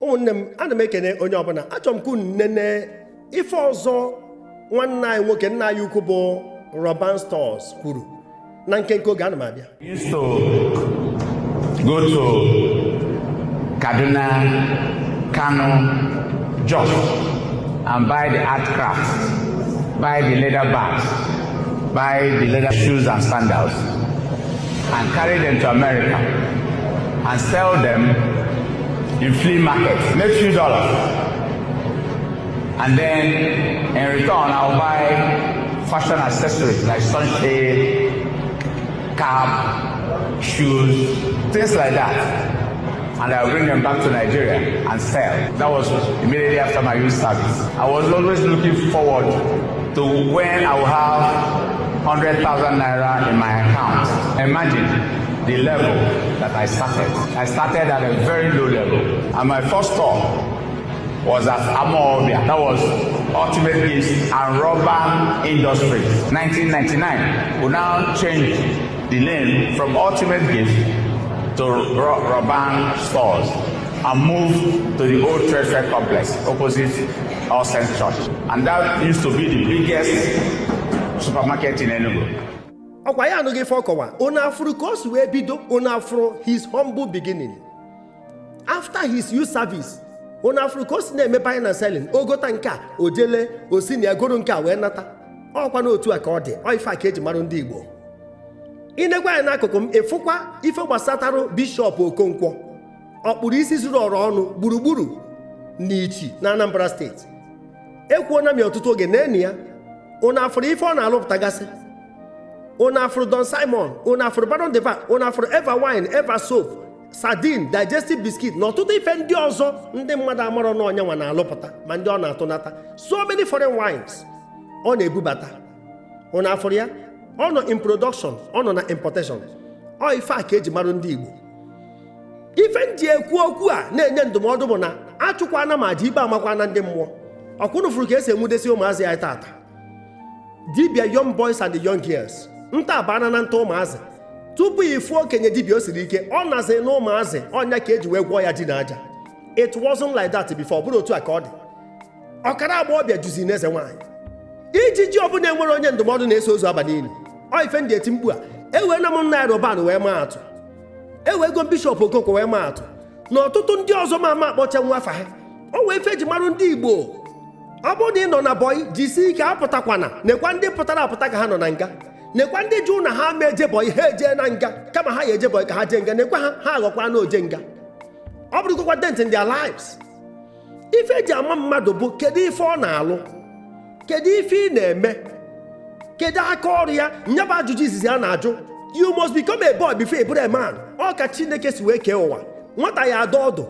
ụmụnne m ana m ekene onye ọbụla achọrọ m ka unu nene ife ọzọ nwanne anyị nwoke nna anyị ukwu bụ Roban Stores kwuru na nke oge ana m abịa. Used to go to Kaduna, Kano, Jos and buy the art crafts, buy the leather bags, buy the leather shoes and sandals and carry them to America and sell them in flea markets, make few dollars. And then in return, I'll buy fashion accessories like sunshade, cap, shoes, things like that. And I'll bring them back to Nigeria and sell. That was immediately after my youth service. I was always looking forward to when I will have 100,000 naira in my account. Imagine the level that I started. I started at a very low level. And my first store was at Amobia. That was Ultimate Gifts and Rubber Industries. 1999. We now changed the name from Ultimate Gifts to Roban Stores and moved to the old trade fair complex opposite All Saints Church. And that used to be the biggest supermarket in Enugu. Ọkwa ya anụghị ife ọkọwa onye afụrụ ka o si wee bido onye afụrụ his humble beginning. After his youth service onye afụrụ ka o si na-eme buying and selling ogota nke a ojele osi na egoro nke a wee nata ọkwa n'otu a ka ọ dị ife a ka eji mara ndị Igbo. Inekwa ya n'akụkụ m efukwa ife gbasatarụ Bishọp Okonkwo ọkpụrụ isi zuru ọrụ ọnụ gburugburu n'Ichi na Anambra steeti ekwuona m ọtụtụ oge na-eni ya onye afụrụ ife ọ na-alụpụtagasị onye afụrụ Don Simon onye afụrụ Baron Deva onye afụrụ Eva Wine Eva Soap Sardine Digestive Biscuit na ọtụtụ ife ndị ọzọ ndị mmadụ amarọ n'ọnya nwa na-alụpụta ma ndị ọ na-atụnata so many foreign wines ọ na-ebubata onye afụrụ ya ọ nọ in production ọ nọ na importation ọ ife a ka eji mara ndị Igbo ife ndị ekwu okwu a na-enye ndụmọdụ bụ na achụkwana ma ji ikpe amakwana ndị mmụọ ọkwụnụ fụrụ ka esi enwudesi ụmụazị ya tata dibia young boys and the young girls nta abana na nta ụmụazị tupu ifu okenye dibia o siri ike ọ nazi na ụmụazị ọnya ka eji wee gwọọ ya ji na aja. It wasn't like that before bụrụ otu a ka ọ dị ọkara agba ọbịa juzi n'eze nwaanyị ijiji ọbụla enwere onye ndụmọdụ na-eso ozu aba niile ọ ife ndị eti mkpu a ewee na m nna ya Roban wee maa atụ ewee go Bishọp Okonkwo wee maa atụ na ọtụtụ ndị ọzọ ma ama akpọcha nwa afa ha o wee fe ji marụ ndị Igbo ọ bụrụ na ị nọ na bọyị jisi ike apụtakwana nekwa ndị pụtara apụta ka ha nọ na nga nekwa ndị jụ na ha ma eje bọyị ha eje na nga kama ha ya eje bọyị ka ha jee nga nekwa ha aghọkwa na oje nga ọ bụrụgokwa dent in their lives. Ife eji ama mmadụ bụ kedu ife ọ na-alụ kedu ife ị na-eme kedu aka ọrụ ya nyabụ ajụjụ izizi a na-ajụ. You must become a boy before a brave man. Ọ ka Chineke si wee kee ụwa nwata ya adọ ọdụ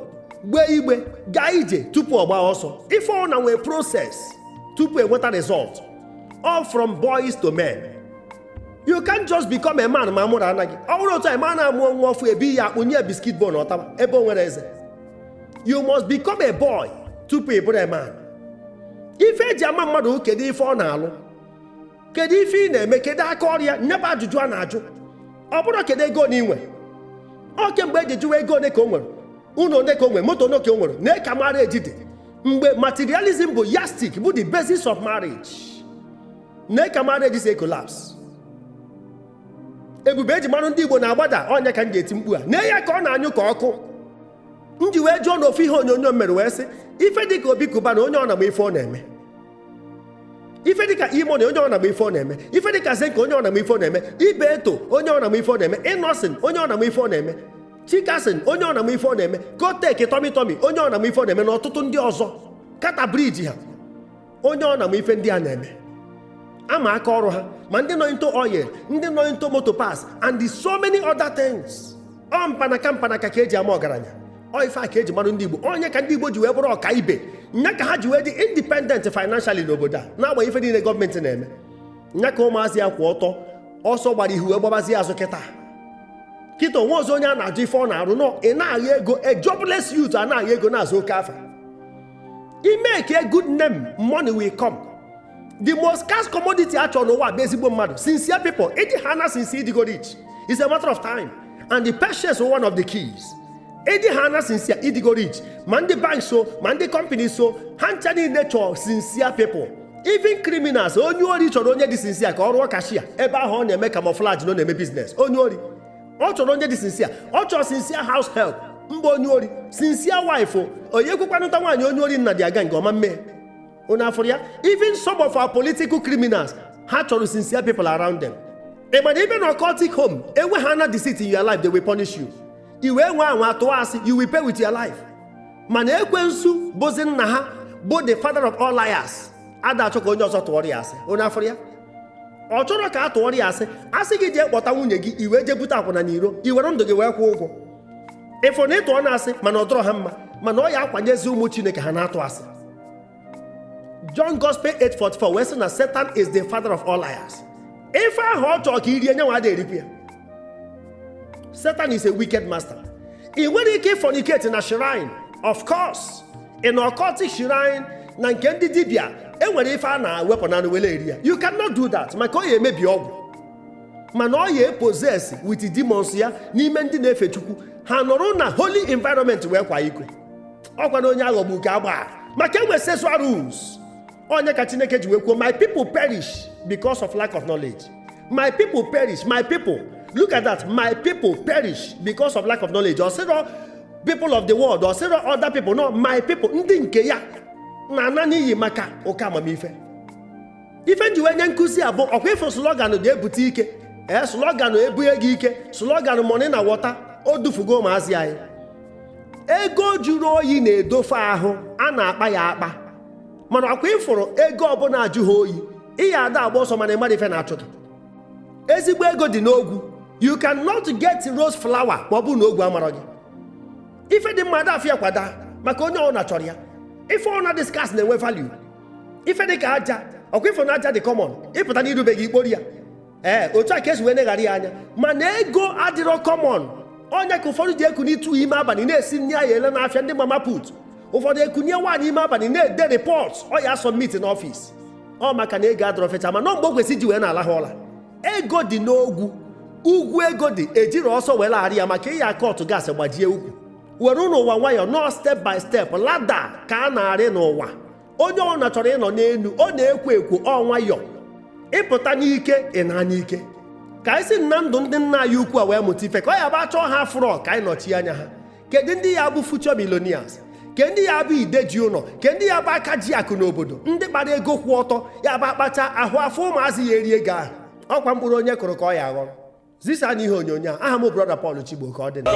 gbee igbe gaa ije tupu ọ gbaa ọsọ ife ọ na nwee process tupu enweta result all from boys to men. You can't just become a man ma amụrụ anaghị ọ bụrụ otu a ma na-amụọ nwa ọfụ ebi ya akpụnye biskit bon ọtaba ebe o nwere eze. You must become a boy tupu ị bụrụ a man. Ife eji ama mmadụ kedu ife ọ na-alụ kedu ife ị na-eme kedu aka ọrụ ya nyaba ajụjụ a na-ajụ ọ bụrụ kedu ego na inwe ọ kemgbe eji jụwa ego ole ka o nwere ụlọ ole ka o nwere moto ole ka o nwere na ka mara ejide mgbe materialism bụ yastic bụ the basis of marriage na ka mara eji si collapse. Ebube eji mara ndị Igbo na-agbada ọnya ka m ga-eti mkpu a na ya ka ọ na-anyụ ka ọkụ nji wee jụọ n'ofu ihe onyonyo mere wee sị ife dịka Obi Kuba na onye ọ na-agba ife ọ na-eme ife dịka Imo na onye ọ na-agba ife ọ na-eme ife dịka Zenka onye ọ na-agba ife ọ na-eme Ibeto onye ọ na-agba ife ọ na-eme Innocent onye ọ na-agba ife ọ na-eme Chikasin onye ọ na-agba ife ọ na-eme Kotek Tommy onye ọ na-agba ife ọ na-eme na ọtụtụ ndị ọzọ Kata Bridge ha onye ọ na-agba ife ndị a na-eme ama aka ọrụ ha ma ndị nọ into oil ndị nọ into motor pass and so many other things. Ọ mpanaka ka eji ama ọgaranya ọ ife a ka eji mara ndị Igbo onye ka ndị Igbo ji wee bụrụ ọka ibe nya ka ha ji wee dị independent financially n'obodo a na-agba ife niile gọọmenti na-eme nya ka ụmụazị ya kwụ ọtọ ọsọ gbara ihu wee gbabazi azụ kịta onwe ọzọ onye a na-ajụ ife ọ na-arụ nọ ị na-agha ego a jobless youth a na-agha ego na-azụ oke afa ime a good name money will come. The most scarce commodity achọ n'ụwa bụ ezigbo mmadụ sincere people ịdị ha na sincere ịdịgo rich is a matter of time and the patience is one of the keys. ịdị ha na sincere ịdịgo rich ma ndị bank so ma ndị company so ha ncha niile chọrọ sincere people. Even criminals, onye ori chọrọ onye dị sincere ka ọ rụọ kashia ebe ahụ ọ na-eme camouflage na na-eme business. Onye ori ọ chọrọ onye dị sincere, ọ chọrọ sincere house help mba onye ori, sincere wife. Onye kwekwanụta nwaanyị onye ori nna dị aga nke ọma mmehie. Unu afọrọ ya? Even some of our political criminals ha chọrọ sincere people around them. But even in occultic home, ewe ha na deceit in your life, they will punish you. Iwe nwa anwa atụ asị, you will pay with your life. Mana ekwensu bụzi nna ha bụ the father of all liars. Ada achọ ka onye ọzọ tụọrọ ya asị. Unu afọrọ ya? Ọ chọrọ ka a tụọrọ ya asị, asị gị jee kpọta nwunye gị, iwe jee bute akwụna n'iro, iwere ndụ gị wee kwụọ ụgwọ. Ịfụ na ịtụọ na asị mana ọ dọrọ ha mma, mana ọ ya akwanyezi ụmụ Chineke ha na-atụ asị. John Gospel 8:44 wee sị na Satan is the father of all liars. Ife ahụ ọ chọrọ ka irie nye nwa ada eripụ ya. Satan is a wicked master. Ị nwere ike fornicate na shrine, of course. In occultic shrine na nke ndị dibịa enwere ife a na-ewepụ na wele eri ya. You cannot do that maka ọ ya emebi ọgwụ. Mana ọ ya possess with demons ya n'ime ndị na-efe Chukwu. Ha nọrọ na holy environment wee kwa iko. Ọkwa na onye aghọgbu nke agba maka enwe sexual rules. Onye ka Chineke ji wee kwuo, my people perish because of lack of knowledge. My people perish, my people. Look at that, my people perish because of lack of knowledge. Or say people of the world, or say other people. No, my people, ndị nke ya na n'iyi maka oke amamife. Ife nji wenye nkuzi abụ ọkwa ifo slogan dị ebute ike. Slogan ebunye gị ike, slogan money na water, o dufugo maazị anyị. Ego juru oyi na-edofe ahụ, a na-akpa ya akpa. Mana ọkwa ịfụrụ ego ọbụla ajụ ha oyi, ihe ada agba ọsọ mana ịmara ife na-achụ gị. Ezigbo ego dị n'ogwu. You cannot get rose flower ma ọ bụ na ogwu amara gị. Ife dị mmadụ afịa kwada maka onye ọ na-achọrọ ya. Ife ọ na-discuss na-enwe value. Ife dị ka aja, ọkwa ifo na aja dị common, ịpụta n'irubeghị ikpori ya. Otu a ka esi wee neghara ya anya. Mana ego adịrọ common. Onye ka ụfọdụ ji eku n'ịtụ ime abalị na-esi nri ahụ ele n'afịa ndị mama put. Ụfọdụ ekunye nwaanyị ime abalị na-ede report ọ ya submit n'ọfịs. Ọ maka na ego adọrọ fecha mana mgbe o kwesị ji wee na-ala ha ụla. Ego dị n'ogwu, ugwu ego dị ejiri ọsọ wee lagharị ya maka ịya kọtụ gasị gbajie ugwu. Were n'ụwa nwayọ, nọ step by step, lada ka a na-arị n'ụwa. Onye ọ na chọrọ ịnọ n'elu, ọ na-ekwo ekwo ọ nwayọ. Ịpụta n'ike ị na n'ike. Ka anyị si na ndụ ndị nna anyị ukwu a wee mụta ife ka ọ ya bụ achọ ha fụrọ ka anyị nọchi anya ha. Kedu ndị ya bụ future millionaires? Ke ndị ya bụ ideji ụlọ, ke ndị ya bụ aka ji akụ n'obodo, ndị kpara ego kwụ ọtọ ya bụ akpacha ahụ afọ ụmụazị ya eri ego ahụ. Ọkwa mkpụrụ onye kụrụ ka ọ ya aghọrọ. Zisa n'ihe onyonyo a, aha m brother Paul Chigbo ka ọ dị na